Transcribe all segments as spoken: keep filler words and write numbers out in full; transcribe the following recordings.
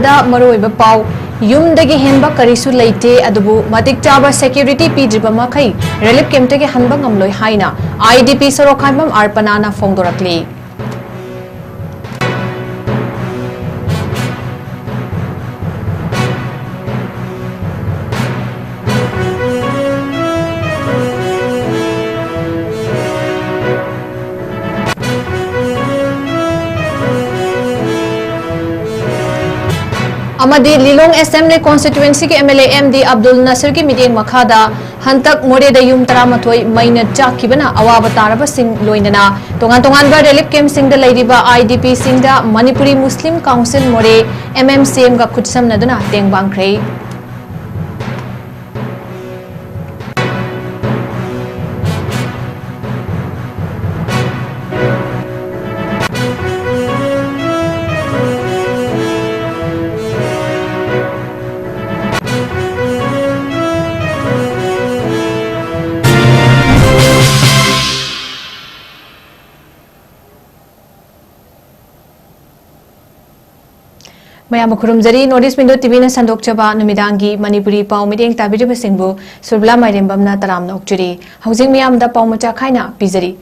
ꯗ ꯃꯔꯨꯑꯣꯏꯕ ꯄꯥꯎ꯫ ꯌꯨꯝꯗꯒꯤ ꯍꯦꯟꯕ ꯀꯔꯤꯁꯨ ꯂꯩꯇꯦ, ꯑꯗꯨꯕꯨ ꯃꯇꯤꯛ ꯆꯥꯕ ꯁꯦꯀ꯭ꯌꯨꯔꯤꯇꯤ ꯄꯤꯗ꯭ꯔꯤꯕ ꯃꯈꯩ ꯔꯤꯂꯤꯐ ꯀꯦꯝꯞꯇꯒꯤ ꯍꯟꯕ ꯉꯝꯂꯣꯏ ꯍꯥꯏꯅ ꯑꯥꯏ ꯗꯤ ꯄꯤ ꯁꯣꯔꯣꯛꯈꯥꯏꯕꯝ ꯑꯔꯄꯅꯥꯅ ꯐꯣꯡꯗꯣꯔꯛꯂꯤ꯫ ꯑꯃꯗꯤ ꯂꯤꯂꯣꯡ ꯑꯦꯁꯦꯝꯕ꯭ꯂꯤ ꯀꯣꯟꯁꯇꯤꯇ꯭ꯋꯦꯟꯁꯤꯒꯤ M L A M D Abdul ꯅꯁꯤꯔꯒꯤ ꯃꯤꯠꯌꯦꯡ ꯃꯈꯥꯗ ꯍꯟꯇꯛ ꯃꯣꯔꯦꯗ ꯌꯨꯝ ꯇꯔꯥꯃꯥꯊꯣꯏ ꯃꯩꯅ ꯆꯥꯛꯈꯤꯕꯅ ꯑꯋꯥꯕ ꯇꯥꯔꯕꯁꯤꯡ ꯂꯣꯏꯅꯅ ꯇꯣꯉꯥꯟ ꯇꯣꯉꯥꯟꯕ ꯔꯤꯂꯤꯐ ꯀꯦꯝꯞꯁꯤꯡꯗ ꯂꯩꯔꯤꯕ ꯑꯥꯏ ꯗꯤ ꯄꯤꯁꯤꯡꯗ ꯃꯅꯤꯄꯨꯔꯤ ꯃꯨꯁꯂꯤꯝ ꯀꯥꯎꯟꯁꯤꯜ ꯃꯣꯔꯦ, ꯑꯦꯝ ꯑꯦꯝ ꯁꯤ ꯑꯦꯝꯒ ꯈꯨꯠꯁꯝꯅꯗꯨꯅ ꯇꯦꯡ ꯄꯥꯡꯈ꯭ꯔꯦ꯫ ꯃꯌꯥꯝꯕꯨ ꯈꯨꯔꯨꯝꯖꯔꯤ꯫ North East Window ꯇꯤ ꯚꯤꯅ ꯁꯟꯗꯣꯛꯆꯕ ꯅꯨꯃꯤꯗꯥꯡꯒꯤ ꯃꯅꯤꯄꯨꯔꯤ ꯄꯥꯎ ꯃꯤꯠꯌꯦꯡ ꯇꯥꯕꯤꯔꯤꯕꯁꯤꯡꯕꯨ ꯁꯨꯔꯕꯤꯂꯥ ꯃꯥꯏꯔꯦꯝꯕꯝꯅ ꯇꯔꯥꯝꯅ ꯑꯣꯛꯆꯔꯤ꯫ ꯍꯧꯖꯤꯛ ꯃꯤꯌꯥꯝꯗ ꯄꯥꯎ ꯃꯆꯥ ꯈꯥꯏꯅ ꯄꯤꯖꯔꯤ꯫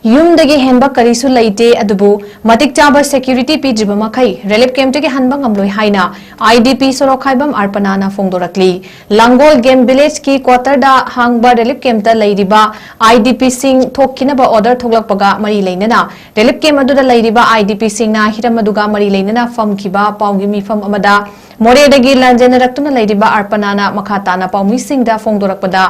ꯌꯨꯝꯗꯒꯤ ꯍꯦꯟꯕ ꯀꯔꯤꯁꯨ ꯂꯩꯇꯦ, ꯑꯗꯨꯕꯨ ꯃꯇꯤꯛ ꯆꯥꯕ ꯁꯦꯀ꯭ꯌꯨꯔꯤꯇꯤ ꯄꯤꯗ꯭ꯔꯤꯕ ꯃꯈꯩ ꯔꯤꯂꯤꯐ ꯀꯦꯝꯞꯇꯒꯤ ꯍꯟꯕ ꯉꯝꯂꯣꯏ ꯍꯥꯏꯅ ꯑꯥꯏ ꯗꯤ ꯄꯤ ꯁꯣꯔꯣꯛꯈꯥꯏꯕꯝ ꯑꯔꯄꯅꯥꯅ ꯐꯣꯡꯗꯣꯔꯛꯂꯤ꯫ ꯂꯥꯡꯒꯣꯜ ꯒꯦꯝ ꯚꯤꯂꯦꯖꯀꯤ ꯀ꯭ꯋꯥꯇꯔꯗ ꯍꯥꯡꯕ ꯔꯤꯂꯤꯐ ꯀꯦꯝꯞꯇ ꯂꯩꯔꯤꯕ ꯑꯥꯏ ꯗꯤ ꯄꯤꯁꯤꯡ ꯊꯣꯛꯈꯤꯅꯕ ꯑꯣꯔꯗꯔ ꯊꯣꯛꯂꯛꯄꯒ ꯃꯔꯤ ꯂꯩꯅꯅ ꯔꯤꯂꯤꯐ ꯀꯦꯝꯞ ꯑꯗꯨꯗ ꯂꯩꯔꯤꯕ ꯑꯥꯏ ꯗꯤ ꯄꯤꯁꯤꯡꯅ ꯍꯤꯔꯝ ꯑꯗꯨꯒ ꯃꯔꯤ ꯂꯩꯅꯅ ꯐꯝꯈꯤꯕ ꯄꯥꯎꯒꯤ ꯃꯤꯐꯝ ꯑꯃꯗ ꯃꯣꯔꯦꯗꯒꯤ ꯂꯥꯟꯖꯦꯟꯅꯔꯛꯇꯨꯅ ꯂꯩꯔꯤꯕ ꯑꯔꯄꯅꯥꯅ ꯃꯈꯥ ꯇꯥꯅ ꯄꯥꯎꯃꯤꯁꯤꯡꯗ ꯐꯣꯡꯗꯣꯔꯛꯄꯗ,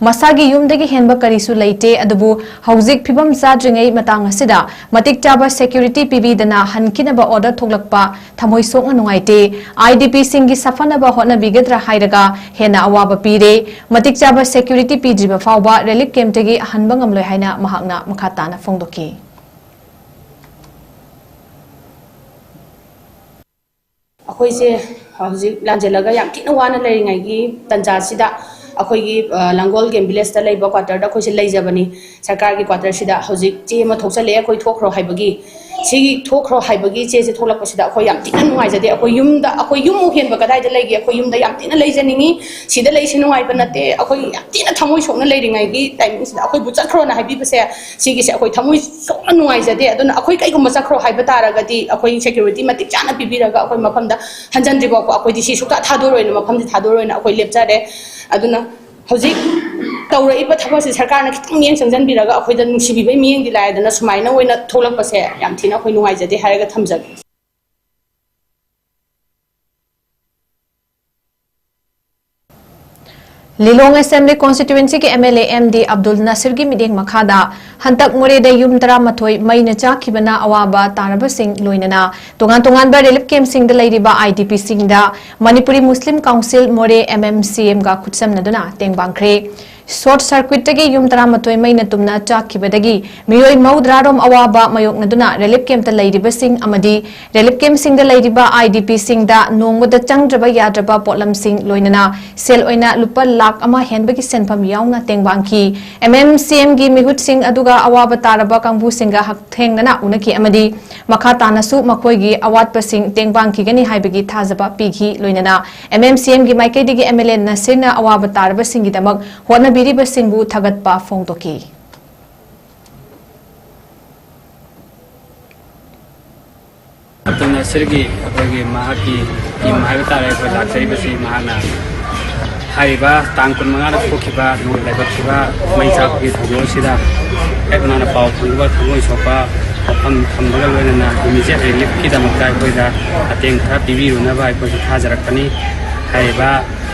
ꯃꯁꯥꯒꯤ ꯌꯨꯝꯗꯒꯤ ꯍꯦꯟꯕ ꯀꯔꯤꯁꯨ ꯂꯩꯇꯦ, ꯑꯗꯨꯕꯨ ꯍꯧꯖꯤꯛ ꯐꯤꯕꯝ ꯆꯥꯗ꯭ꯔꯤꯉꯩ ꯃꯇꯥꯡ ꯑꯁꯤꯗ ꯃꯇꯤꯛ ꯆꯥꯕ ꯁꯦꯀ꯭ꯌꯨꯔꯤꯇꯤ ꯄꯤꯕꯤꯗꯅ ꯍꯟꯈꯤꯅꯕ ꯑꯣꯔꯗꯔ ꯊꯣꯛꯂꯛꯄ ꯊꯃꯣꯏ ꯁꯣꯛꯅ ꯅꯨꯡꯉꯥꯏꯇꯦ꯫ ꯑꯥꯏ ꯗꯤ ꯄꯤꯁꯤꯡꯒꯤ ꯁꯥꯐꯅꯕ ꯍꯣꯠꯅꯕꯤꯒꯗ꯭ꯔꯥ ꯍꯥꯏꯔꯒ ꯍꯦꯟꯅ ꯑꯋꯥꯕ ꯄꯤꯔꯦ꯫ ꯃꯇꯤꯛ ꯆꯥꯕ ꯁꯦꯀ꯭ꯌꯨꯔꯤꯇꯤ ꯄꯤꯗ꯭ꯔꯤꯕ ꯐꯥꯎꯕ ꯔꯤꯂꯤꯐ ꯀꯦꯝꯞꯇꯒꯤ ꯍꯟꯕ ꯉꯝꯂꯣꯏ ꯍꯥꯏꯅ ꯃꯍꯥꯛꯅ ꯃꯈꯥ ꯇꯥꯅ ꯐꯣꯡꯗꯣꯛꯈꯤ꯫ ꯑꯩꯈꯣꯏꯁꯦ ꯍꯧꯖꯤꯛ ꯂꯥꯟꯖꯦꯜꯂꯒ ꯌꯥꯝ ꯊꯤꯅ ꯋꯥꯅ ꯂꯩꯔꯤꯉꯩꯒꯤ ꯇꯥꯟꯖꯥꯁꯤꯗ ꯑꯩꯈꯣꯏꯒꯤ, ꯑ, ꯂꯥꯡꯒꯣꯜ ꯒꯦꯝ ꯚꯤꯂꯦꯖꯇ ꯂꯩꯕ ꯀ꯭ꯋꯥꯇꯔꯗ ꯑꯩꯈꯣꯏꯁꯦ ꯂꯩꯖꯕꯅꯤ꯫ ꯁꯔꯀꯥꯔꯒꯤ ꯀ꯭ꯋꯥꯇꯔꯁꯤꯗ ꯍꯧꯖꯤꯛ ꯆꯦ ꯑꯃ ꯊꯣꯛꯆꯜꯂꯛꯑꯦ ꯑꯩꯈꯣꯏ ꯊꯣꯛꯈ꯭ꯔꯣ ꯍꯥꯏꯕꯒꯤ꯫ ꯁꯤꯒꯤ ꯊꯣꯛꯈ꯭ꯔꯣ ꯍꯥꯏꯕꯒꯤ ꯆꯦꯁꯦ ꯊꯣꯛꯂꯛꯄꯁꯤꯗ ꯑꯩꯈꯣꯏ ꯌꯥꯝ ꯊꯤꯅ ꯅꯨꯡꯉꯥꯏꯖꯗꯦ꯫ ꯑꯩꯈꯣꯏ ꯌꯨꯝꯗ, ꯑꯩꯈꯣꯏ ꯌꯨꯝꯃꯨꯛ ꯍꯦꯟꯕ ꯀꯗꯥꯏꯗ ꯂꯩꯒꯦ? ꯑꯩꯈꯣꯏ ꯌꯨꯝꯗ ꯌꯥꯝ ꯊꯤꯅ ꯂꯩꯖꯅꯤꯡꯉꯤ꯫ ꯁꯤꯗ ꯂꯩꯁꯤ ꯅꯨꯡꯉꯥꯏꯕ ꯅꯠꯇꯦ꯫ ꯑꯩꯈꯣꯏ ꯌꯥꯝ ꯊꯤꯅ ꯊꯃꯣꯏ ꯁꯣꯛꯅ ꯂꯩꯔꯤꯉꯩꯒꯤ ꯇꯥꯏꯃꯤꯡꯁꯤꯗ ꯑꯩꯈꯣꯏꯕꯨ ꯆꯠꯈ꯭ꯔꯣꯅ ꯍꯥꯏꯕꯤꯕꯁꯦ, ꯁꯤꯒꯤꯁꯦ ꯑꯩꯈꯣꯏ ꯊꯃꯣꯏ ꯁꯣꯛꯅ ꯅꯨꯡꯉꯥꯏꯖꯗꯦ꯫ ꯑꯗꯨꯅ ꯑꯩꯈꯣꯏ ꯀꯩꯒꯨꯝꯕ ꯆꯠꯈ꯭ꯔꯣ ꯍꯥꯏꯕ ꯇꯥꯔꯒꯗꯤ, ꯑꯩꯈꯣꯏ ꯁꯦꯀ꯭ꯌꯨꯔꯤꯇꯤ ꯃꯇꯤꯛ ꯆꯥꯅ ꯄꯤꯕꯤꯔꯒ ꯑꯩꯈꯣꯏ ꯃꯐꯝꯗ ꯍꯟꯖꯟꯗ꯭ꯔꯤꯐꯥꯎꯕ ꯑꯩꯈꯣꯏꯗꯤ ꯁꯤ ꯁꯨꯛꯊꯥ ꯊꯥꯗꯣꯔꯣꯏꯅ, ꯃꯐꯝꯁꯤ ꯊꯥꯗꯣꯔꯣꯏꯅ ꯑꯩꯈꯣꯏ ꯂꯦꯞꯆꯔꯦ꯫ ꯑꯗꯨꯅ ꯍꯧꯖꯤꯛ ꯇꯧꯔꯛꯏꯕ ꯊꯕꯛꯁꯤ ꯁꯔꯀꯥꯔꯅ ꯈꯤꯇꯪ ꯃꯤꯠꯌꯦꯡ ꯆꯪꯁꯤꯟꯕꯤꯔꯒ ꯑꯩꯈꯣꯏꯗ ꯅꯨꯡꯁꯤꯕꯤꯕꯒꯤ ꯃꯤꯠꯌꯦꯡꯗꯤ ꯂꯥꯛꯑꯦꯗꯅ, ꯁꯨꯃꯥꯏꯅ ꯑꯣꯏꯅ ꯊꯣꯛꯂꯛꯄꯁꯦ ꯌꯥꯝ ꯊꯤꯅ ꯑꯩꯈꯣꯏ ꯅꯨꯡꯉꯥꯏꯖꯗꯦ ꯍꯥꯏꯔꯒ ꯊꯝꯖꯒꯦ꯫ ꯂꯤꯂꯣꯡ ꯑꯦꯁꯦꯝꯕ꯭ꯂꯤ ꯀꯣꯟꯁꯇꯤꯇ꯭ꯋꯦꯟꯁꯤꯒꯤ M L A M D Abdul ꯅꯁꯤꯔꯒꯤ ꯃꯤꯠꯌꯦꯡ ꯃꯈꯥꯗ ꯍꯟꯗꯛ ꯃꯣꯔꯦꯗ ꯌꯨꯝ ꯇꯔꯥꯃꯥꯊꯣꯏ ꯃꯩꯅ ꯆꯥꯛꯈꯤꯕꯅ ꯑꯋꯥꯕ ꯇꯥꯔꯕꯁꯤꯡ, ꯂꯣꯏꯅꯅ ꯇꯣꯉꯥꯟ ꯇꯣꯉꯥꯟꯕ ꯔꯤꯂꯤꯐ ꯀꯦꯝꯞꯁꯤꯡꯗ ꯂꯩꯔꯤꯕ ꯑꯥꯏ ꯗꯤ ꯄꯤꯁꯤꯡꯗ ꯃꯅꯤꯄꯨꯔꯤ ꯃꯨꯁꯂꯤꯝ ꯀꯥꯎꯟꯁꯤꯜ ꯃꯣꯔꯦ, ꯑꯦꯝ ꯑꯦꯝ ꯁꯤ ꯑꯦꯝꯒ ꯈꯨꯠꯁꯝꯅꯗꯨꯅ ꯇꯦꯡ ꯄꯥꯡꯈ꯭ꯔꯦ꯫ ꯁꯣꯔꯠ ꯁꯔꯀ꯭ꯋꯤꯠꯇꯒꯤ ꯌꯨꯝ ꯇꯔꯥꯃꯥꯊꯣꯏ ꯃꯩꯅ ꯇꯨꯝꯅ ꯆꯥꯛꯈꯤꯕꯗꯒꯤ ꯃꯤꯑꯣꯏ ꯃꯧꯗ꯭ꯔꯥꯔꯣꯝ ꯑꯋꯥꯕ ꯃꯥꯌꯣꯛꯅꯗꯨꯅ ꯔꯤꯂꯤꯐ ꯀꯦꯝꯞꯇ ꯂꯩꯔꯤꯕꯁꯤꯡ ꯑꯃꯗꯤ ꯔꯤꯂꯤꯐ ꯀꯦꯝꯞꯁꯤꯡꯗ ꯂꯩꯔꯤꯕ ꯑꯥꯏ ꯗꯤ ꯄꯤꯁꯤꯡꯗ ꯅꯣꯡꯃꯗ ꯆꯪꯗ꯭ꯔꯕ ꯌꯥꯗ꯭ꯔꯕ ꯄꯣꯠꯂꯝꯁꯤꯡ, ꯂꯣꯏꯅꯅ ꯁꯦꯜ ꯑꯣꯏꯅ ꯂꯨꯄꯥ ꯂꯥꯈ ꯑꯃ ꯍꯦꯟꯕꯒꯤ ꯁꯦꯟꯐꯝ ꯌꯥꯎꯅ ꯇꯦꯡ ꯄꯥꯡꯈꯤ꯫ ꯑꯦꯝ ꯑꯦꯝ ꯁꯤ ꯑꯦꯝꯒꯤ ꯃꯤꯍꯨꯠꯁꯤꯡ ꯑꯗꯨꯒ ꯑꯋꯥꯕ ꯇꯥꯔꯕ ꯀꯥꯡꯕꯨꯁꯤꯡꯒ ꯍꯛꯊꯦꯡꯅꯅ ꯎꯅꯈꯤ ꯑꯃꯗꯤ ꯃꯈꯥ ꯇꯥꯅꯁꯨ ꯃꯈꯣꯏꯒꯤ ꯑꯋꯥꯠꯄꯁꯤꯡ ꯇꯦꯡ ꯄꯥꯡꯈꯤꯒꯅꯤ ꯍꯥꯏꯕꯒꯤ ꯊꯥꯖꯕ ꯄꯤꯈꯤ꯫ ꯂꯣꯏꯅꯅ ꯑꯦꯝ ꯑꯦꯝ ꯁꯤ ꯑꯦꯝꯒꯤ ꯃꯥꯏꯀꯩꯗꯒꯤ ꯑꯦꯝ ꯑꯦꯜ ꯑꯦ ꯅꯁꯤꯔꯅ ꯑꯋꯥꯕ ꯇꯥꯔꯕꯁꯤꯡꯒꯤꯗꯃꯛ ꯍꯣꯠꯅꯕꯤꯔꯤꯕꯁꯤꯡꯕꯨ ꯊꯥꯒꯠꯄ ꯐꯣꯡꯗꯣꯛꯈꯤ꯫ ꯑꯕꯗꯨꯜ ꯅꯥꯁꯤꯔꯒꯤ, ꯑꯩꯈꯣꯏꯒꯤ, ꯃꯍꯥꯛꯀꯤ ꯇꯤꯝ ꯍꯥꯏꯕ ꯇꯥꯔꯦ, ꯑꯩꯈꯣꯏ ꯂꯥꯛꯆꯔꯤꯕꯁꯤ ꯃꯍꯥꯛꯅ ꯍꯥꯏꯔꯤꯕ ꯇꯥꯡ ꯀꯨꯟꯃꯉꯥꯗ ꯊꯣꯛꯈꯤꯕ ꯅꯣꯡ ꯂꯥꯏꯕꯛꯈꯤꯕ ꯃꯩ ꯆꯥꯛꯄꯒꯤ ꯊꯧꯗꯣꯛ ꯑꯁꯤꯗ ꯍꯦꯛ ꯃꯥꯅ ꯄꯥꯎ ꯐꯪꯕꯒ ꯊꯃꯣꯏ ꯁꯣꯛꯄ ꯋꯥꯐꯝ ꯊꯝꯕꯒ ꯂꯣꯏꯅꯅ ꯏꯃꯤꯗꯤꯌꯦꯠ ꯔꯤꯂꯤꯐꯀꯤꯗꯃꯛꯇ ꯑꯩꯈꯣꯏꯗ ꯃꯇꯦꯡ ꯈꯔ ꯄꯤꯕꯤꯔꯨꯅꯕ ꯑꯩꯈꯣꯏꯁꯨ ꯊꯥꯖꯔꯛꯄꯅꯤ꯫ ꯍꯥꯏꯔꯤꯕ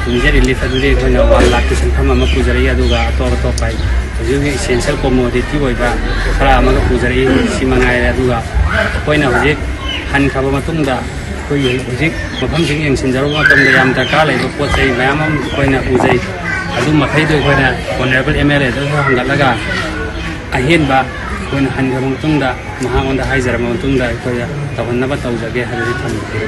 ꯏꯃꯤꯗꯤꯌꯦꯠ ꯔꯤꯂꯤꯐ ꯑꯗꯨꯗꯤ ꯑꯩꯈꯣꯏꯅ ꯋꯥꯟ ꯂꯥꯈꯀꯤ ꯁꯦꯟꯐꯝ ꯑꯃ ꯄꯨꯖꯔꯛꯏ, ꯑꯗꯨꯒ ꯑꯇꯣꯞ ꯑꯇꯣꯞꯄ ꯍꯧꯖꯤꯛ ꯍꯧꯖꯤꯛ ꯏꯁꯦꯟꯁꯤꯌꯦꯜ ꯀꯣꯃꯣꯗꯤꯇꯤ ꯑꯣꯏꯕ ꯈꯔ ꯑꯃꯒ ꯄꯨꯖꯔꯛꯏ꯫ ꯁꯤ ꯃꯉꯥꯏꯔꯦ꯫ ꯑꯗꯨꯒ ꯑꯩꯈꯣꯏꯅ ꯍꯧꯖꯤꯛ ꯍꯟꯈ꯭ꯔꯕ ꯃꯇꯨꯡꯗ ꯑꯩꯈꯣꯏꯒꯤ ꯍꯧꯖꯤꯛ ꯃꯐꯝꯁꯤꯡ ꯌꯦꯡꯁꯤꯟꯖꯔꯨꯕ ꯃꯇꯝꯗ ꯌꯥꯝ ꯗꯔꯀꯥꯔ ꯂꯩꯕ ꯄꯣꯠ ꯆꯩ ꯃꯌꯥꯝ ꯑꯃ ꯑꯩꯈꯣꯏꯅ ꯎꯖꯩ꯫ ꯑꯗꯨ ꯃꯈꯩꯗꯣ ꯑꯩꯈꯣꯏꯅ ꯑꯣꯅꯔꯦꯕꯜ ꯑꯦꯝ ꯑꯦꯜ ꯑꯦꯗꯁꯨ ꯍꯪꯒꯠꯂꯒ ꯑꯍꯦꯟꯕ ꯑꯩꯈꯣꯏꯅ ꯍꯟꯈ꯭ꯔꯕ ꯃꯇꯨꯡꯗ ꯃꯍꯥꯛꯉꯣꯟꯗ ꯍꯥꯏꯖꯔꯕ ꯃꯇꯨꯡꯗ ꯑꯩꯈꯣꯏꯅ ꯇꯧꯍꯟꯅꯕ ꯇꯧꯖꯒꯦ ꯍꯥꯏꯕꯁꯤ ꯊꯝꯖꯒꯦ꯫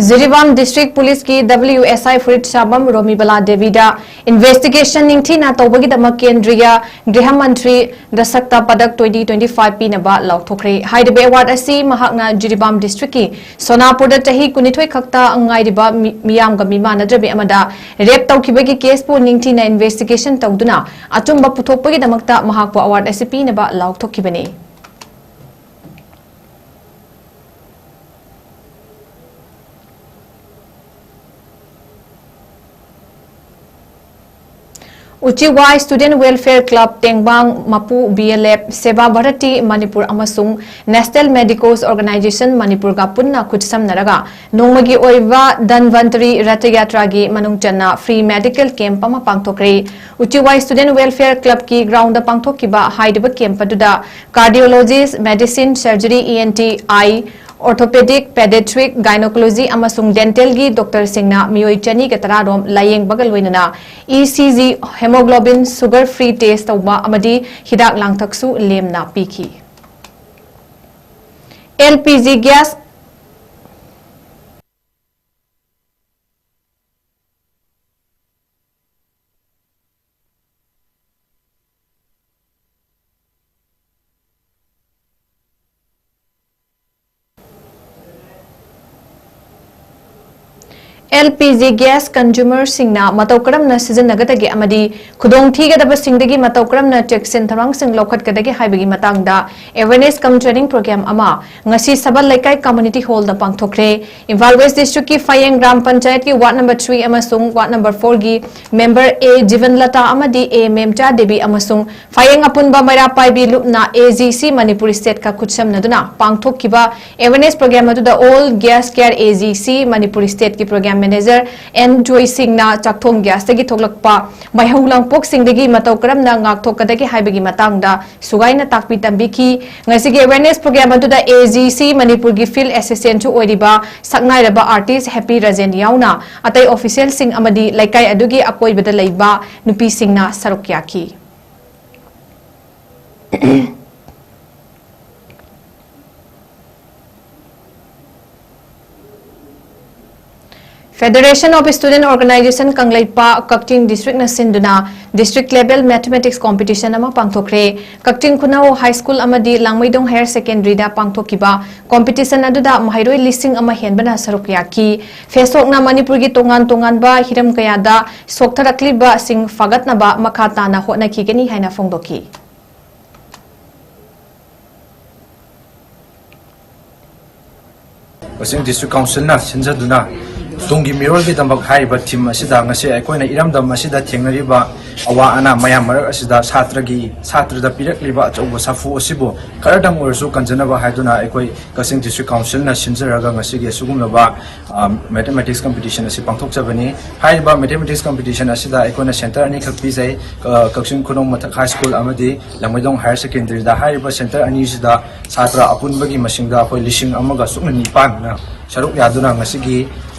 ꯖꯤꯔꯤꯕꯥꯝ District Police ꯀꯤ W S I ꯐꯨꯔꯤꯠ ꯁꯥꯕꯝ ꯔꯣꯃꯤꯕꯂꯥ ꯗꯦꯕꯤꯗ investigation ꯅꯤꯡꯊꯤꯅ ꯇꯧꯕꯒꯤꯗꯃꯛ ꯀꯦꯟꯗ꯭ꯔꯤꯌ ꯒ꯭ꯔꯤꯍ ꯃꯟꯇ꯭ꯔꯤ ꯗꯁꯛꯇ ꯄꯗꯛ twenty twenty five ꯄꯤꯅꯕ ꯂꯥꯎꯊꯣꯛꯈ꯭ꯔꯦ꯫ ꯍꯥꯏꯔꯤꯕ award ꯑꯁꯤ ꯃꯍꯥꯛꯅ ꯖꯤꯔꯤꯕꯥꯝ District ꯀꯤ ꯁꯣꯅꯥꯄꯨꯔꯗ ꯆꯍꯤ ꯀꯨꯟꯅꯤꯊꯣꯏ ꯈꯛꯇ ꯉꯥꯏꯔꯤꯕ ꯃꯤ-, ꯃꯤꯌꯥꯝꯒ ꯃꯤꯃꯥꯟꯅꯗ꯭ꯔꯕꯤ ꯑꯃꯗ rape ꯇꯧꯈꯤꯕꯒꯤ case ꯄꯨ ꯅꯤꯡꯊꯤꯅ investigation ꯇꯧꯗꯨꯅ ꯑꯆꯨꯝꯕ ꯄꯨꯊꯣꯛꯄꯒꯤꯗꯃꯛꯇ ꯃꯍꯥꯛꯄꯨ award ꯑꯁꯤ ꯄꯤꯅꯕ ꯂꯥꯎꯊꯣꯛꯈꯤꯕꯅꯤ꯫ ꯎꯆꯤꯋꯥꯏ Student Welfare Club ꯇꯦꯡꯕꯥꯡ ꯃꯄꯨ B L F, Seva Bharati Manipur ꯑꯃꯁꯨꯡ National Medicos Organization ꯃꯅꯤꯄꯨꯔꯒ ꯄꯨꯟꯅ ꯈꯨꯠꯁꯝꯅꯔꯒ ꯅꯣꯡꯃꯒꯤ ꯑꯣꯏꯕ ꯙꯟꯚꯟꯇꯔꯤ ꯔꯊ ꯌꯥꯇ꯭ꯔꯥꯒꯤ ꯃꯅꯨꯡ ꯆꯟꯅ free medical camp ꯑꯃ ꯄꯥꯡꯊꯣꯛꯈ꯭ꯔꯦ꯫ ꯎꯆꯤꯋꯥꯏ Student Welfare Club ꯀꯤ ground ꯗ ꯄꯥꯡꯊꯣꯛꯈꯤꯕ ꯍꯥꯏꯔꯤꯕ camp ꯑꯗꯨꯗ cardiologist, medicine, surgery, E N T, eye, orthopedic, pediatric, gynecology ꯑꯃꯁꯨꯡ dental ꯒꯤ doctor ꯁꯤꯡꯅ ꯃꯤꯑꯣꯏ ꯆꯅꯤꯒ ꯇꯔꯥ ꯔꯣꯝ ꯂꯥꯌꯦꯡꯕꯒ ꯂꯣꯏꯅꯅ E C G, hemoglobin, sugar free test ꯇꯧꯕ ꯑꯃꯗꯤ ꯍꯤꯗꯥꯛ ꯂꯥꯡꯊꯛꯁꯨ ꯂꯦꯝꯅ ꯄꯤꯈꯤ꯫ L P G gas L P G gas consumer ꯁꯤꯡꯅ ꯃꯇꯧ ꯀꯔꯝꯅ ꯁꯤꯖꯤꯟꯅꯒꯗꯒꯦ ꯑꯃꯗꯤ ꯈꯨꯗꯣꯡꯊꯤꯒꯗꯕꯁꯤꯡꯗꯒꯤ ꯃꯇꯧ ꯀꯔꯝꯅ ꯆꯦꯛꯁꯤꯟ ꯊꯧꯔꯥꯡꯁꯤꯡ ꯂꯧꯈꯠꯀꯗꯒꯦ ꯍꯥꯏꯕꯒꯤ ꯃꯇꯥꯡꯗ awareness cum training program ꯑꯃ ꯉꯁꯤ ꯁꯕꯜ ꯂꯩꯀꯥꯏ community hall ꯗ ꯄꯥꯡꯊꯣꯛꯈ꯭ꯔꯦ꯫ ꯏꯝꯐꯥꯜ West District ꯀꯤ ꯐꯌꯦꯡ ꯒ꯭ꯔꯥꯝ ꯄꯟꯆꯥꯌꯠꯀꯤ ward number three ꯑꯃꯁꯨꯡ ward number four ꯒꯤ member A ꯖꯤꯕꯟꯂꯇꯥ ꯑꯃꯗꯤ A ꯃꯦꯝꯆꯥ ꯗꯦꯕꯤ ꯑꯃꯁꯨꯡ ꯐꯌꯦꯡ ꯑꯄꯨꯟꯕ ꯃꯩꯔꯥ ꯄꯥꯏꯕꯤ ꯂꯨꯞꯅ A G C Manipur state ꯀ ꯈꯨꯠꯁꯝꯅꯗꯨꯅ ꯄꯥꯡꯊꯣꯛꯈꯤꯕ awareness program ꯑꯗꯨꯗ All Gas Care A G C Manipur state ꯀꯤ program manager N ꯖꯣꯏ ꯁꯤꯡꯅ ꯆꯥꯛꯊꯣꯡ gas ꯇꯒꯤ ꯊꯣꯛꯂꯛꯄ ꯃꯩꯍꯧ ꯂꯥꯡꯄꯣꯛꯁꯤꯡꯗꯒꯤ ꯃꯇꯧ ꯀꯔꯝꯅ ꯉꯥꯛꯊꯣꯛꯀꯗꯒꯦ ꯍꯥꯏꯕꯒꯤ ꯃꯇꯥꯡꯗ ꯁꯨꯒꯥꯏꯅ ꯇꯥꯛꯄꯤ ꯇꯝꯕꯤꯈꯤ꯫ ꯉꯁꯤꯒꯤ awareness program ꯑꯗꯨꯗ A G C ꯃꯅꯤꯄꯨꯔꯒꯤ field assistant ꯁꯨ ꯑꯣꯏꯔꯤꯕ ꯁꯛꯅꯥꯏꯔꯕ artist Happy ꯔꯥꯖꯦꯟ ꯌꯥꯎꯅ ꯑꯇꯩ official ꯁꯤꯡ ꯑꯃꯗꯤ ꯂꯩꯀꯥꯏ ꯑꯗꯨꯒꯤ ꯑꯀꯣꯏꯕꯗ ꯂꯩꯕ ꯅꯨꯄꯤꯁꯤꯡꯅ ꯁꯔꯨꯛ ꯌꯥꯈꯤ꯫ Federation of Student Organization Kangleipak Kakching district ꯅ ꯁꯤꯟꯗꯨꯅ district level mathematics competition ꯑꯃ ꯄꯥꯡꯊꯣꯛꯈ꯭ꯔꯦ꯫ ꯀꯛꯆꯤꯡ ꯈꯨꯅꯧ high school ꯑꯃꯗꯤ ꯂꯥꯡꯃꯩꯗꯣꯡ higher secondary ꯗ ꯄꯥꯡꯊꯣꯛꯈꯤꯕ competition ꯑꯗꯨꯗ ꯃꯍꯩꯔꯣꯏ ꯂꯤꯁꯤꯡ ꯑꯃ ꯍꯦꯟꯕꯅ ꯁꯔꯨꯛ ꯌꯥꯈꯤ꯫ ꯐꯦꯁꯣꯛꯅ ꯃꯅꯤꯄꯨꯔꯒꯤ ꯇꯣꯉꯥꯟ ꯇꯣꯉꯥꯟꯕ ꯍꯤꯔꯝ ꯀꯌꯥꯗ ꯁꯣꯛꯊꯔꯛꯂꯤꯕꯁꯤꯡ ꯐꯒꯠꯅꯕ ꯃꯈꯥ ꯇꯥꯅ ꯍꯣꯠꯅꯈꯤꯒꯅꯤ ꯍꯥꯏꯅ ꯐꯣꯡꯗꯣꯛꯈꯤ꯫ ꯀꯛꯆꯤꯡ District Council ꯅ ꯁꯤꯟꯖꯗꯨꯅ ꯇꯨꯡꯒꯤ ꯃꯤꯔꯣꯜꯒꯤꯗꯃꯛ ꯍꯥꯏꯔꯤꯕ theme ꯑꯁꯤꯗ ꯉꯁꯤ ꯑꯩꯈꯣꯏꯅ ꯏꯔꯝꯗꯝ ꯑꯁꯤꯗ ꯊꯦꯡꯅꯔꯤꯕ ꯑꯋꯥ ꯑꯅꯥ ꯃꯌꯥꯝ ꯃꯔꯛ ꯑꯁꯤꯗ ꯁꯥꯇ꯭ꯔꯒꯤ, ꯁꯥꯇ꯭ꯔꯗ ꯄꯤꯔꯛꯂꯤꯕ ꯑꯆꯧꯕ ꯁꯥꯐꯨ ꯑꯁꯤꯕꯨ ꯈꯔꯗꯪ ꯑꯣꯏꯔꯁꯨ ꯀꯟꯖꯅꯕ ꯍꯥꯏꯗꯨꯅ ꯑꯩꯈꯣꯏ ꯀꯛꯆꯤꯡ District Council ꯅ ꯁꯤꯟꯖꯔꯒ ꯉꯁꯤꯒꯤ ꯑꯁꯤꯒꯨꯝꯂꯕ, ꯑ, mathematics competition ꯑꯁꯤ ꯄꯥꯡꯊꯣꯛꯆꯕꯅꯤ꯫ ꯍꯥꯏꯔꯤꯕ mathematics competition ꯑꯁꯤꯗ ꯑꯩꯈꯣꯏꯅ center ꯑꯅꯤꯈꯛ ꯄꯤꯖꯩ꯫ ꯑ, ꯀꯛꯆꯤꯡ ꯈꯨꯅꯧ ꯃꯊꯛ high school ꯑꯃꯗꯤ ꯂꯥꯡꯃꯩꯗꯣꯡ higher secondary ꯗ꯫ ꯍꯥꯏꯔꯤꯕ center ꯑꯅꯤꯁꯤꯗ ꯁꯥꯇ꯭ꯔ ꯑꯄꯨꯟꯕꯒꯤ ꯃꯁꯤꯡꯗ ꯑꯩꯈꯣꯏ ꯂꯤꯁꯤꯡ ꯑꯃꯒ ꯁꯨꯞꯅ ꯅꯤꯄꯥꯟꯅ ꯁꯔꯨꯛ ꯌꯥꯗꯨꯅ ꯉꯁꯤꯒꯤ,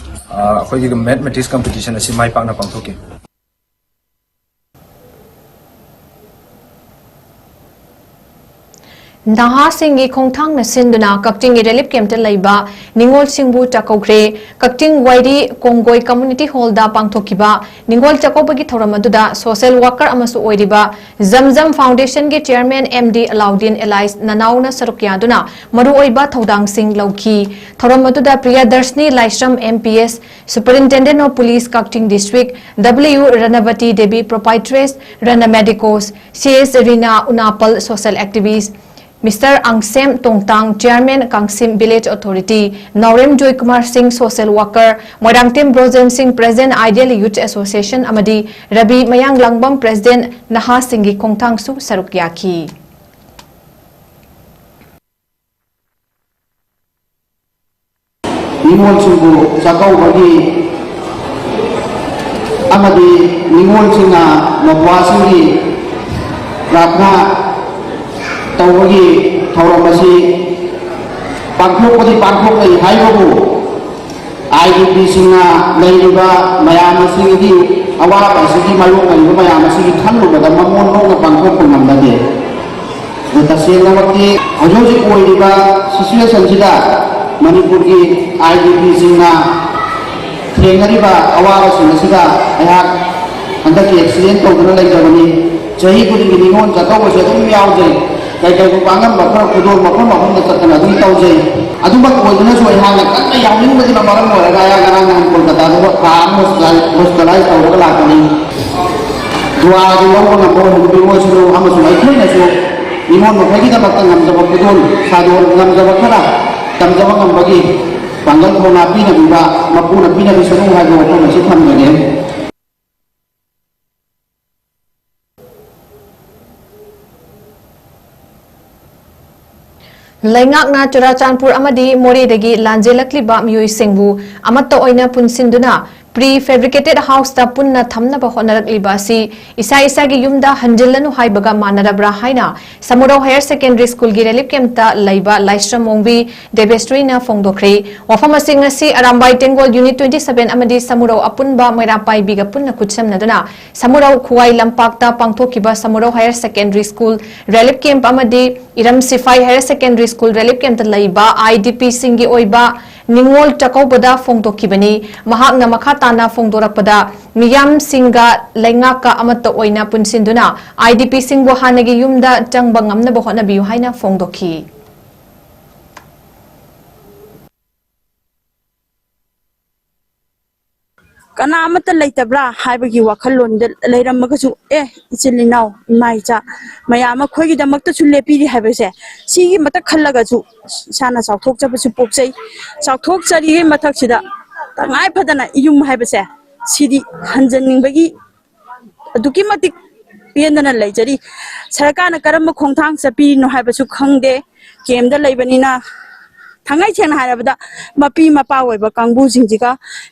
ꯑ, ꯑꯩꯈꯣꯏꯒꯤ mathematics competition ꯑꯁꯤ ꯃꯥꯏ ꯄꯥꯛꯅ ꯄꯥꯡꯊꯣꯛꯈꯤ꯫ ꯅꯍꯥꯁꯤꯡꯒꯤ ꯈꯣꯡꯊꯥꯡꯅ ꯁꯤꯟꯗꯨꯅ ꯀꯛꯆꯤꯡꯒꯤ relief camp ꯇ ꯂꯩꯕ ꯅꯤꯉꯣꯜꯁꯤꯡꯕꯨ ꯆꯥꯛꯀꯧꯈ꯭ꯔꯦ꯫ ꯀꯛꯆꯤꯡ ꯋꯥꯏꯔꯤ ꯀꯣꯡꯒꯣꯏ community hall ꯗ ꯄꯥꯡꯊꯣꯛꯈꯤꯕ ꯅꯤꯉꯣꯜ ꯆꯥꯛꯀꯧꯕꯒꯤ ꯊꯧꯔꯝ ꯑꯗꯨꯗ social worker ꯑꯃꯁꯨ ꯑꯣꯏꯔꯤꯕ ꯖꯝꯖꯝ Foundation ꯒꯤ chairman M D Alauddin Elias ꯅꯅꯥꯎꯅ ꯁꯔꯨꯛ ꯌꯥꯗꯨꯅ ꯃꯔꯨꯑꯣꯏꯕ ꯊꯧꯗꯥꯡꯁꯤꯡ ꯂꯧꯈꯤ꯫ ꯊꯧꯔꯝ ꯑꯗꯨꯗ ꯄ꯭ꯔꯤꯌꯥꯗꯔꯁꯅꯤ ꯂꯥꯏꯁ꯭ꯔꯝ M P S, Superintendent of Police Kakching District, W Ranavati Devi, Proprietress Rana Medicos, C S Rina Unapal, social activist, Mister Angsem Tongtang, Chairman Kangsim Village Authority, Naorem Joykumar Singh, social worker, Moirangtem Brojen Singh, President Ideal Youth Association, ꯑꯃꯗꯤ ꯔꯕꯤ ꯃꯌꯥꯡ ꯂꯥꯡꯕꯝ, President ꯅꯍꯥꯁꯤꯡꯒꯤ ꯈꯣꯡꯊꯥꯡꯁꯨ ꯁꯔꯨꯛ ꯌꯥꯈꯤ꯫ ꯅꯤꯉꯣꯜꯁꯤꯡꯕꯨ ꯆꯥꯛꯀꯧꯕꯒꯤ ꯑꯃꯗꯤ ꯅꯤꯉꯣꯜꯁꯤꯡꯅ ꯃꯄ꯭ꯋꯥꯁꯤꯡꯒꯤ ꯄ꯭ꯔꯥꯔꯊꯅꯥ ꯇꯧꯕꯒꯤ ꯊꯧꯔꯝ ꯑꯁꯤ ꯄꯥꯡꯊꯣꯛꯄꯗꯤ ꯄꯥꯡꯊꯣꯛꯅꯩ ꯍꯥꯏꯕꯕꯨ, I D P ꯁꯤꯡꯅ ꯂꯩꯔꯤꯕ ꯃꯌꯥꯝ ꯑꯁꯤꯒꯤ ꯑꯋꯥꯕ ꯑꯁꯤꯒꯤ ꯃꯥꯌꯣꯛꯅꯔꯤꯕ ꯃꯌꯥꯝ ꯑꯁꯤꯒꯤ ꯈꯜꯂꯨꯕꯗ ꯃꯃꯣꯟ ꯅꯣꯛꯅ ꯄꯥꯡꯊꯣꯛꯄ ꯉꯝꯅꯗꯦ꯫ ꯑꯗꯨ ꯇꯁꯦꯡꯅꯃꯛꯇꯤ ꯍꯧꯖꯤꯛ ꯍꯧꯖꯤꯛ ꯑꯣꯏꯔꯤꯕ situation ꯁꯤꯗ ꯃꯅꯤꯄꯨꯔꯒꯤ I D P ꯁꯤꯡꯅ ꯊꯦꯡꯅꯔꯤꯕ ꯑꯋꯥꯕꯁꯤꯡ ꯑꯁꯤꯗ ꯑꯩꯍꯥꯛ ꯍꯟꯗꯛꯀꯤ ꯑꯦꯛꯁꯤꯗꯦꯟ ꯇꯧꯗꯨꯅ ꯂꯩꯖꯕꯅꯤ꯫ ꯆꯍꯤ ꯈꯨꯗꯤꯡꯒꯤ ꯅꯤꯉꯣꯜ ꯆꯥꯛꯀꯧꯕꯁꯦ ꯑꯗꯨꯝ ꯌꯥꯎꯖꯩ꯫ ꯀꯩ ꯀꯩꯒꯨꯝꯕ ꯑꯉꯝꯕ ꯈꯔ ꯈꯨꯗꯣꯜ ꯃꯐꯝ ꯃꯐꯝꯗ ꯆꯠꯇꯅ ꯑꯗꯨꯝ ꯇꯧꯖꯩ꯫ ꯑꯗꯨꯃꯛ ꯑꯣꯏꯗꯨꯅꯁꯨ ꯑꯩꯍꯥꯛꯅ ꯀꯟꯅ ꯌꯥꯎꯅꯤꯡꯕꯗꯨꯅ ꯃꯔꯝ ꯑꯣꯏꯔꯒ ꯑꯩꯍꯥꯛ ꯉꯔꯥꯡ ꯅꯍꯥꯟ ꯀꯣꯜꯀꯇꯥꯗ ꯊꯥ ꯑꯃ ꯍꯣꯁꯄꯤꯇꯥꯜ-, ꯍꯣꯁꯄꯤꯇꯥꯂꯥꯏꯁ ꯇꯧꯔꯒ ꯂꯥꯛꯄꯅꯤ꯫ ꯗꯨꯋꯥ ꯑꯗꯨ ꯂꯧꯕ ꯉꯝꯕ ꯑꯣꯏꯍꯟꯕꯤꯌꯨ ꯑꯣꯏꯁꯅꯨ, ꯑꯃꯁꯨꯡ ꯑꯩꯈꯣꯏꯅꯁꯨ ꯃꯤꯉꯣꯟ ꯃꯈꯩꯒꯤꯗꯃꯛꯇ ꯉꯝꯖꯕ ꯈꯨꯗꯣꯜ ꯁꯥꯗꯣꯜ ꯉꯝꯖꯕ ꯈꯔ ꯇꯝꯖꯕ ꯉꯝꯕꯒꯤ ꯄꯥꯡꯒꯜ ꯊꯧꯅꯥ ꯄꯤꯅꯕꯤꯕ ꯃꯄꯨꯅ ꯄꯤꯅꯕꯤꯁꯅꯨ ꯍꯥꯏꯕ ꯋꯥꯐꯝ ꯑꯁꯤ ꯊꯝꯖꯒꯦ꯫ ꯂꯩꯉꯥꯛꯅ ꯆꯨꯔꯥꯆꯥꯟꯄꯨꯔ ꯑꯃꯗꯤ ꯃꯣꯔꯦꯗꯒꯤ ꯂꯥꯟꯖꯦꯜꯂꯛꯂꯤꯕ ꯃꯤꯑꯣꯏꯁꯤꯡꯕꯨ ꯑꯃꯠꯇ ꯑꯣꯏꯅ ꯄꯨꯟꯁꯤꯟꯗꯨꯅ pre fabricated house ꯇ ꯄꯨꯟꯅ ꯊꯝꯅꯕ ꯍꯣꯠꯅꯔꯛꯂꯤꯕ ꯑꯁꯤ ꯏꯁꯥ ꯏꯁꯥꯒꯤ ꯌꯨꯝꯗ ꯍꯟꯖꯤꯜꯂꯅꯨ ꯍꯥꯏꯕꯒ ꯃꯥꯟꯅꯔꯕ꯭ꯔꯥ ꯍꯥꯏꯅ ꯁꯃꯨꯔꯧ ꯍꯥꯌꯔ ꯁꯦꯀꯦꯟꯗꯔꯤ ꯁ꯭ꯀꯨꯜꯒꯤ ꯔꯤꯂꯤꯐ ꯀꯦꯝꯞꯇ ꯂꯩꯕ ꯂꯥꯏꯁ꯭ꯔꯝ ꯑꯣꯡꯕꯤ ꯗꯦꯕꯦꯁ꯭ꯔꯤꯅ ꯐꯣꯡꯗꯣꯛꯈ꯭ꯔꯦ꯫ ꯋꯥꯐꯝ ꯑꯁꯤ ꯉꯁꯤ ꯑꯔꯥꯝꯕꯥꯏ ꯇꯦꯡꯒꯣꯜ ꯌꯨꯅꯤꯠ twenty seven ꯑꯃꯗꯤ ꯁꯃꯨꯔꯧ ꯑꯄꯨꯟꯕ ꯃꯩꯔꯥ ꯄꯥꯏꯕꯤꯒ ꯄꯨꯟꯅ ꯈꯨꯠꯁꯝꯅꯗꯨꯅ ꯁꯃꯨꯔꯧ ꯈꯨꯋꯥꯏ ꯂꯝꯄꯥꯛꯇ ꯄꯥꯡꯊꯣꯛꯈꯤꯕ ꯁꯃꯨꯔꯧ higher secondary school relief camp ꯑꯃꯗꯤ Irum Siphai higher secondary school relief ꯀꯦꯝꯞꯇ ꯂꯩꯕ ꯑꯥꯏ ꯗꯤ ꯄꯤ ꯁꯤꯡꯒꯤ ꯑꯣꯏꯕ ꯅꯤꯡꯉꯣꯜ ꯆꯥꯛꯀꯧꯕꯗ ꯐꯣꯡꯗꯣꯛꯈꯤꯕꯅꯤ꯫ ꯃꯍꯥꯛꯅ ꯃꯈꯥ ꯇꯥꯅ ꯐꯣꯡꯗꯣꯔꯛꯄꯗ, ꯃꯤꯌꯥꯝꯁꯤꯡꯒ ꯂꯩꯉꯥꯛꯀ ꯑꯃꯠꯇ ꯑꯣꯏꯅ ꯄꯨꯟꯁꯤꯟꯗꯨꯅ ꯑꯥꯏ ꯗꯤ ꯄꯤ ꯁꯤꯡꯕꯨ ꯍꯥꯟꯅꯒꯤ ꯌꯨꯝꯗ ꯆꯪꯕ ꯉꯝꯅꯕ ꯍꯣꯠꯅꯕꯤꯌꯨ ꯍꯥꯏꯅ ꯐꯣꯡꯗꯣꯛꯈꯤ꯫ ꯀꯅꯥ ꯑꯃꯠꯇ ꯂꯩꯇꯕ꯭ꯔꯥ ꯍꯥꯏꯕꯒꯤ ꯋꯥꯈꯜꯂꯣꯟꯗ ꯂꯩꯔꯝꯃꯒꯁꯨ, ꯑꯦ, ꯏꯆꯤꯜ ꯏꯅꯥꯎ, ꯏꯃꯥ ꯏꯆꯥ ꯃꯌꯥꯝ ꯑꯃ ꯑꯩꯈꯣꯏꯒꯤꯗꯃꯛꯇꯁꯨ ꯂꯦꯞꯄꯤꯔꯤ ꯍꯥꯏꯕꯁꯦ, ꯁꯤꯒꯤ ꯃꯊꯛ ꯈꯜꯂꯒꯁꯨ ꯏꯁꯥꯅ ꯆꯥꯎꯊꯣꯛꯆꯕꯁꯨ ꯄꯣꯛꯆꯩ꯫ ꯆꯥꯎꯊꯣꯛꯆꯔꯤꯉꯩ ꯃꯊꯛꯁꯤꯗ ꯇꯉꯥꯏ ꯐꯗꯅ ꯌꯨꯝ ꯍꯥꯏꯕꯁꯦ, ꯁꯤꯗꯤ ꯍꯟꯖꯟꯅꯤꯡꯕꯒꯤ ꯑꯗꯨꯛꯀꯤ ꯃꯇꯤꯛ ꯄꯦꯟꯗꯅ ꯂꯩꯖꯔꯤ꯫ ꯁꯔꯀꯥꯔꯅ ꯀꯔꯝꯕ ꯈꯣꯡꯊꯥꯡ ꯆꯠꯄꯤꯔꯤꯅꯣ ꯍꯥꯏꯕꯁꯨ ꯈꯪꯗꯦ꯫ ꯀꯦꯝꯗ ꯂꯩꯕꯅꯤꯅ, ꯊꯥꯡꯉꯩ ꯁꯦꯡꯅ ꯍꯥꯏꯔꯕꯗ, ꯃꯄꯤ ꯃꯄꯥ ꯑꯣꯏꯕ ꯀꯥꯡꯕꯨꯁꯤꯡꯁꯤꯒ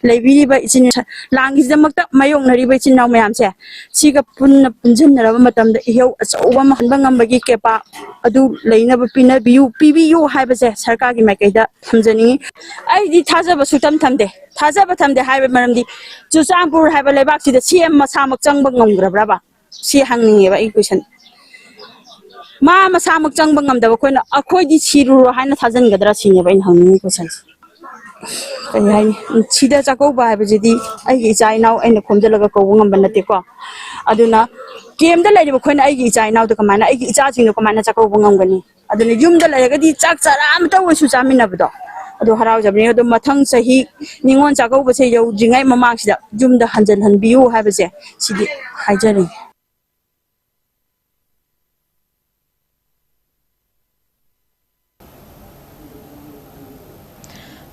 ꯂꯩꯕꯤꯔꯤꯕ ꯏꯆꯤꯟ, ꯂꯥꯟꯒꯤꯗꯃꯛꯇ ꯃꯥꯌꯣꯛꯅꯔꯤꯕ ꯏꯆꯤꯟ ꯏꯅꯥꯎ ꯃꯌꯥꯝꯁꯦ, ꯁꯤꯒ ꯄꯨꯟꯅ ꯄꯨꯟꯁꯤꯟꯅꯔꯕ ꯃꯇꯝꯗ ꯏꯍꯧ ꯑꯆꯧꯕ ꯑꯃ ꯍꯟꯕ ꯉꯝꯕꯒꯤ ꯀꯦꯄꯥ ꯑꯗꯨ ꯂꯩꯅꯕ ꯄꯤꯅꯕꯤꯌꯨ, ꯄꯤꯕꯤꯌꯨ ꯍꯥꯏꯕꯁꯦ ꯁꯔꯀꯥꯔꯒꯤ ꯃꯥꯏꯀꯩꯗ ꯊꯝꯖꯅꯤꯡꯉꯤ꯫ ꯑꯩꯗꯤ ꯊꯥꯖꯕ ꯁꯨꯛꯊꯝ ꯊꯝꯗꯦ꯫ ꯊꯥꯖꯕ ꯊꯝꯗꯦ ꯍꯥꯏꯕ ꯃꯔꯝꯗꯤ, ꯆꯨꯔꯆꯥꯟꯄꯨꯔ ꯍꯥꯏꯕ ꯂꯩꯕꯥꯛꯁꯤꯗ ꯁꯤ ꯑꯦꯝ ꯃꯁꯥꯃꯛ ꯆꯪꯕ ꯉꯝꯈ꯭ꯔꯕ꯭ꯔꯕ? ꯁꯤ ꯍꯪꯅꯤꯡꯉꯦꯕ ꯑꯩꯒꯤ ꯀꯣꯏꯁꯟ꯫ ꯃꯥ ꯃꯁꯥꯃꯛ ꯆꯪꯕ ꯉꯝꯗꯕ ꯑꯩꯈꯣꯏꯅ, ꯑꯩꯈꯣꯏꯗꯤ ꯁꯤꯔꯨꯔꯣ ꯍꯥꯏꯅ ꯊꯥꯖꯤꯟꯒꯗ꯭ꯔꯥ ꯁꯤꯅꯦꯕ ꯑꯩꯅ ꯍꯪꯅꯤꯡꯉꯤ ꯀꯣꯏꯁꯟꯁꯦ꯫ ꯀꯩ ꯍꯥꯏꯅꯤ, ꯁꯤꯗ ꯆꯥꯛꯀꯧꯕ ꯍꯥꯏꯕꯁꯤꯗꯤ ꯑꯩꯒꯤ ꯏꯆꯥ ꯏꯅꯥꯎ ꯑꯩꯅ ꯈꯣꯝꯖꯤꯜꯂꯒ ꯀꯧꯕ ꯉꯝꯕ ꯅꯠꯇꯦꯀꯣ꯫ ꯑꯗꯨꯅ ꯀꯦꯝꯗ ꯂꯩꯔꯤꯕ ꯑꯩꯈꯣꯏꯅ ꯑꯩꯒꯤ ꯏꯆꯥ ꯏꯅꯥꯎꯗ ꯀꯃꯥꯏꯅ, ꯑꯩꯒꯤ ꯏꯆꯥꯁꯤꯡꯗꯣ ꯀꯃꯥꯏꯅ ꯆꯥꯛꯀꯧꯕ ꯉꯝꯒꯅꯤ? ꯑꯗꯨꯅ ꯌꯨꯝꯗ ꯂꯩꯔꯒꯗꯤ ꯆꯥꯛ ꯆꯔꯥ ꯑꯃꯇ ꯑꯣꯏꯁꯨ ꯆꯥꯃꯤꯟꯅꯕꯗꯣ, ꯑꯗꯨ ꯍꯔꯥꯎꯖꯕꯅꯤ꯫ ꯑꯗꯣ ꯃꯊꯪ ꯆꯍꯤ ꯅꯤꯉꯣꯜ ꯆꯥꯛꯀꯧꯕꯁꯦ ꯌꯧꯗ꯭ꯔꯤꯉꯩ ꯃꯃꯥꯡꯁꯤꯗ ꯌꯨꯝꯗ ꯍꯟꯖꯤꯜꯍꯟꯕꯤꯌꯨ ꯍꯥꯏꯕꯁꯦ ꯁꯤꯗꯤ ꯍꯥꯏꯖꯔꯤ꯫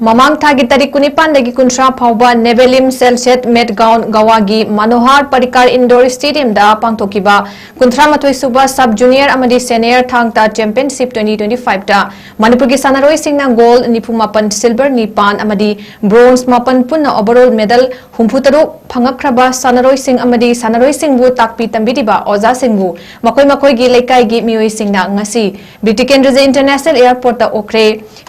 ꯃꯃꯥꯡ ꯊꯥꯒꯤ ꯇꯥꯔꯤꯛ ꯀꯨꯟꯅꯤꯄꯥꯟꯗꯒꯤ ꯀꯨꯟꯊ꯭ꯔꯥ ꯐꯥꯎꯕ ꯅꯦꯕꯦꯂꯤꯝ ꯁꯦꯜꯁꯦꯠ ꯃꯦꯠꯒꯥꯎꯟ ꯒꯋꯥꯒꯤ ꯃꯅꯣꯍꯥꯔ ꯄꯔꯤꯀꯥꯔ ꯏꯟꯗꯣꯔ ꯁ꯭ꯇꯦꯗꯤꯌꯝꯗ ꯄꯥꯡꯊꯣꯛꯈꯤꯕ ꯀꯨꯟꯊ꯭ꯔꯥ ꯃꯥꯊꯣꯏ ꯁꯨꯕ ꯁꯕ ꯖꯨꯅꯤꯌꯔ ꯑꯃꯗꯤ ꯁꯦꯅꯤꯌꯔ ꯊꯥꯡ ꯇꯥ ꯆꯦꯝꯄꯤꯌꯟꯁꯤꯞ twenty twenty five ꯇ ꯃꯅꯤꯄꯨꯔꯒꯤ ꯁꯥꯟꯅꯔꯣꯏꯁꯤꯡꯅ ꯒꯣꯜ ꯅꯤꯐꯨ ꯃꯥꯄꯟ, ꯁꯤꯜꯚꯔ ꯅꯤꯄꯥꯟ ꯑꯃꯗꯤ ꯕ꯭ꯔꯣꯟꯖ ꯃꯥꯄꯟ, ꯄꯨꯟꯅ ꯑꯣꯚꯔꯑꯣꯜ ꯃꯦꯗꯜ ꯍꯨꯝꯐꯨ ꯇꯔꯨꯛ ꯐꯪꯉꯛꯈ꯭ꯔꯕ ꯁꯥꯟꯅꯔꯣꯏꯁꯤꯡ ꯑꯃꯗꯤ ꯁꯥꯟꯅꯔꯣꯏꯁꯤꯡꯕꯨ ꯇꯥꯛꯄꯤ ꯇꯝꯕꯤꯔꯤꯕ ꯑꯣꯖꯥꯁꯤꯡꯕꯨ ꯃꯈꯣꯏ ꯃꯈꯣꯏꯒꯤ ꯂꯩꯀꯥꯏꯒꯤ ꯃꯤꯑꯣꯏꯁꯤꯡꯅ ꯉꯁꯤ ꯕꯤꯔ ꯇꯤꯀꯦꯟꯗ꯭ꯔꯖꯩ ꯏꯟꯇꯔꯅꯦꯁꯅꯦꯜ ꯑꯦꯌꯔꯄꯣꯔꯠꯇ ꯑꯣꯛꯈ꯭ꯔꯦ꯫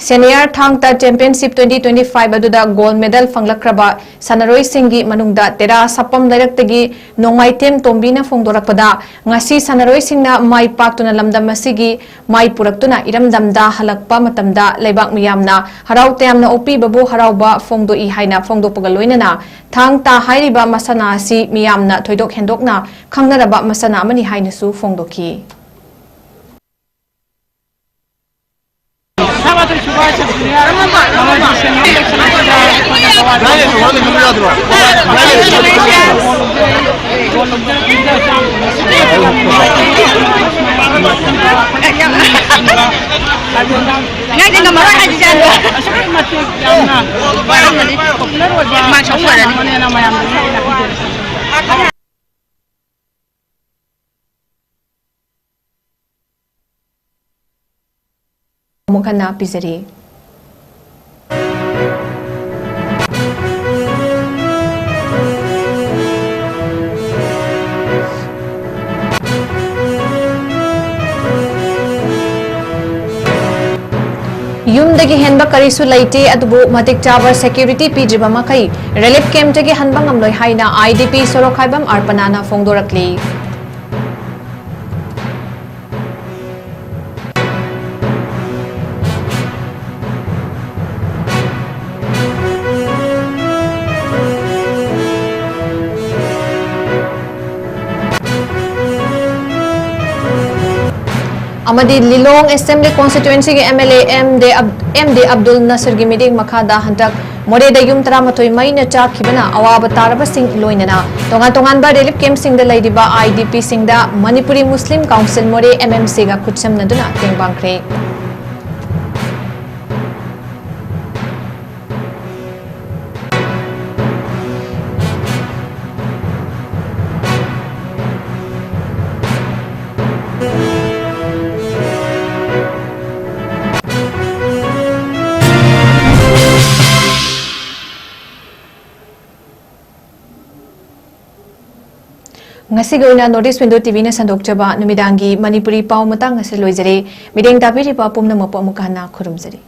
ꯁꯦꯅꯤꯌꯔ ꯊꯥꯡ ꯇꯥ ꯆꯦꯝꯄꯤꯌꯟꯁꯤꯞ twenty twenty five ꯑꯗꯨꯗ ꯒꯣꯜ ꯃꯦꯗꯜ ꯐꯪꯂꯛꯈ꯭ꯔꯕ ꯁꯥꯟꯅꯔꯣꯏꯁꯤꯡꯒꯤ ꯃꯅꯨꯡꯗ ꯇꯦꯔꯥ ꯁꯥꯄꯝ ꯂꯩꯔꯛꯇꯒꯤ ꯅꯣꯡꯃꯥꯏꯊꯦꯝ ꯇꯣꯝꯕꯤꯅ ꯐꯣꯡꯗꯣꯔꯛꯄꯗ, ꯉꯁꯤ ꯁꯥꯟꯅꯔꯣꯏꯁꯤꯡꯅ ꯃꯥꯏ ꯄꯥꯛꯇꯨꯅ ꯂꯝꯗꯝ ꯑꯁꯤꯒꯤ ꯃꯥꯏ ꯄꯨꯔꯛꯇꯨꯅ ꯏꯔꯝꯗꯝꯗ ꯍꯜꯂꯛꯄ ꯃꯇꯝꯗ ꯂꯩꯕꯥꯛ ꯃꯤꯌꯥꯝꯅ ꯍꯔꯥꯎ ꯇꯌꯥꯝꯅ ꯑꯣꯛꯄꯤꯕꯕꯨ ꯍꯔꯥꯎꯕ ꯐꯣꯡꯗꯣꯛꯏ ꯍꯥꯏꯅ ꯐꯣꯡꯗꯣꯛꯄꯒ ꯂꯣꯏꯅꯅ, ꯊꯥꯡ ꯇꯥ ꯍꯥꯏꯔꯤꯕ ꯃꯁꯥꯟꯅ ꯑꯁꯤ ꯃꯤꯌꯥꯝꯅ ꯊꯣꯏꯗꯣꯛ ꯍꯦꯟꯗꯣꯛꯅ ꯈꯪꯅꯔꯕ ꯃꯁꯥꯟꯅ ꯑꯃꯅꯤ ꯍꯥꯏꯅꯁꯨ ꯐꯣꯡꯗꯣꯛꯈꯤ꯫ ꯉꯥꯏꯗꯤ ꯉꯝꯃꯔꯣꯏ ꯍꯥꯏꯁꯤ ꯆꯥꯅꯤ꯫ ꯑꯁꯨꯛꯀꯤ ꯃꯇꯤꯛ ꯌꯥꯝꯅ ꯋꯥꯔꯝꯃꯅꯤ꯫ ꯄꯣꯄꯨꯂꯔ ꯑꯣꯏꯕ ꯃꯥ ꯁꯣꯛ ꯂꯣꯏꯔꯅꯤ꯫ ꯃꯌꯥꯝꯗ ꯑꯃꯨꯛ ꯍꯟꯅ ꯄꯤꯖꯔꯤ꯫ ꯌꯨꯝꯗꯒꯤ ꯍꯦꯟꯕ ꯀꯔꯤꯁꯨ ꯂꯩꯇꯦ, ꯑꯗꯨꯕꯨ ꯃꯇꯤꯛ ꯆꯥꯕ ꯁꯦꯀ꯭ꯌꯨꯔꯤꯇꯤ ꯄꯤꯗ꯭ꯔꯤꯕ ꯃꯈꯩ ꯔꯤꯂꯤꯐ ꯀꯦꯝꯞꯇꯒꯤ ꯍꯟꯕ ꯉꯝꯂꯣꯏ ꯍꯥꯏꯅ ꯑꯥꯏ ꯗꯤ ꯄꯤ ꯁꯣꯔꯣꯛꯈꯥꯏꯕꯝ ꯑꯔꯄꯅꯥꯅ ꯐꯣꯡꯗꯣꯔꯛꯂꯤ꯫ ꯑꯃꯗꯤ ꯂꯤꯂꯣꯡ Assembly Constituency ꯒꯤ M L A M D Ab-, M D Abdul Nasir ꯒꯤ ꯃꯤꯠꯌꯦꯡ ꯃꯈꯥꯗ ꯍꯟꯗꯛ ꯃꯣꯔꯦꯗ ꯌꯨꯝ ꯇꯔꯥꯃꯥꯊꯣꯏ ꯃꯩꯅ ꯆꯥꯛꯈꯤꯕꯅ ꯑꯋꯥꯕ ꯇꯥꯔꯕꯁꯤꯡ ꯂꯣꯏꯅꯅ ꯇꯣꯉꯥꯟ ꯇꯣꯉꯥꯟꯕ relief camp ꯁꯤꯡꯗ ꯂꯩꯔꯤꯕ I D P ꯁꯤꯡꯗ Manipuri Muslim Council ꯃꯣꯔꯦ M M C ꯒ ꯈꯨꯠꯁꯝꯅꯗꯨꯅ ꯇꯦꯡꯕꯥꯡꯈ꯭ꯔꯦ꯫ ꯉꯁꯤꯒꯤ ꯑꯣꯏꯅ North East Window T V ꯅ ꯁꯟꯗꯣꯛꯆꯕ ꯅꯨꯃꯤꯗꯥꯡꯒꯤ ꯃꯅꯤꯄꯨꯔꯤ ꯄꯥꯎ ꯃꯇꯥꯡ ꯑꯁꯤ ꯂꯣꯏꯖꯔꯦ꯫ ꯃꯤꯠꯌꯦꯡ ꯇꯥꯕꯤꯔꯤꯕ ꯄꯨꯝꯅꯃꯛꯄꯨ ꯑꯃꯨꯛꯀ ꯍꯟꯅ ꯈꯨꯔꯨꯝꯖꯔꯤ꯫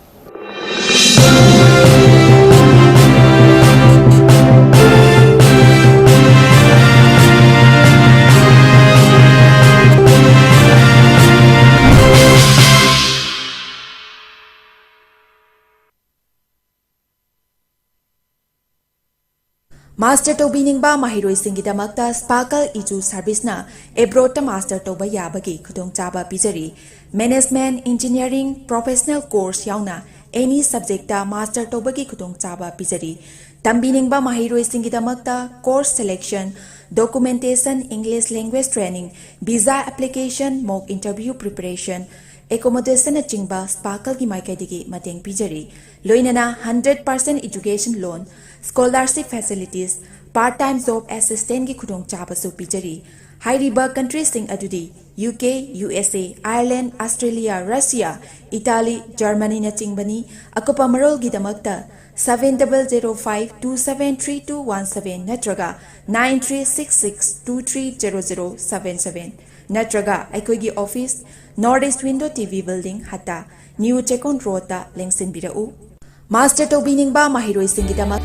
Master ꯇꯧꯕꯤꯅꯤꯡꯕ ꯃꯍꯩꯔꯣꯏꯁꯤꯡꯒꯤꯗꯃꯛꯇ Sparkle Edu Service ꯅ abroad ꯇ master ꯇꯧꯕ ꯌꯥꯕꯒꯤ ꯈꯨꯗꯣꯡꯆꯥꯕ ꯄꯤꯖꯔꯤ꯫ Management, engineering, professional course ꯌꯥꯎꯅ any subject ꯇ master ꯇꯧꯕꯒꯤ ꯈꯨꯗꯣꯡꯆꯥꯕ ꯄꯤꯖꯔꯤ꯫ ꯇꯝꯕꯤꯅꯤꯡꯕ ꯃꯍꯩꯔꯣꯏꯁꯤꯡꯒꯤꯗꯃꯛꯇ course selection, documentation, English language training, visa application, mock interview preparation, accommodation ꯅꯆꯤꯡꯕ Sparkle ꯒꯤ ꯃꯥꯏꯀꯩꯗꯒꯤ ꯃꯇꯦꯡ ꯄꯤꯖꯔꯤ꯫ ꯂꯣꯏꯅꯅ hundred percent education loan, scholarship facilities, part time job assistance ꯒꯤ ꯈꯨꯗꯣꯡꯆꯥꯕꯁꯨ ꯄꯤꯖꯔꯤ꯫ ꯍꯥꯏꯔꯤꯕ country ꯁꯤꯡ ꯑꯗꯨꯗꯤ U K, U S A, Ireland, Australia, Russia, Italy, Germany ꯅꯆꯤꯡꯕꯅꯤ꯫ ꯑꯀꯨꯞꯄ ꯃꯔꯣꯜꯒꯤꯗꯃꯛꯇ seven double zero five two seven three two one seven ꯅꯠꯇ꯭ꯔꯒ nine three six six two three zero zero seven seven ꯅꯠꯇ꯭ꯔꯒ ꯑꯩꯈꯣꯏꯒꯤ office, North East Window T V Building, Hatta, New Chekkon ꯔꯣꯗꯇ ꯂꯦꯡꯁꯤꯟꯕꯤꯔꯛꯎ꯫ Master ꯇꯧꯕꯤꯅꯤꯡꯕ ꯃꯍꯩꯔꯣꯏꯁꯤꯡꯒꯤꯗꯃꯛ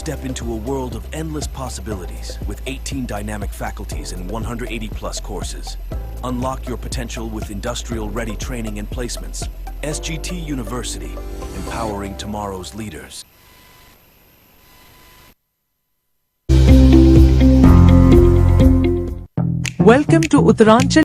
Step into a world of endless possibilities with eighteen dynamic faculties and one hundred eighty plus courses. Unlock your potential with industrial ready training and placements. S G T University, empowering tomorrow's leaders. Welcome to Uttaranchal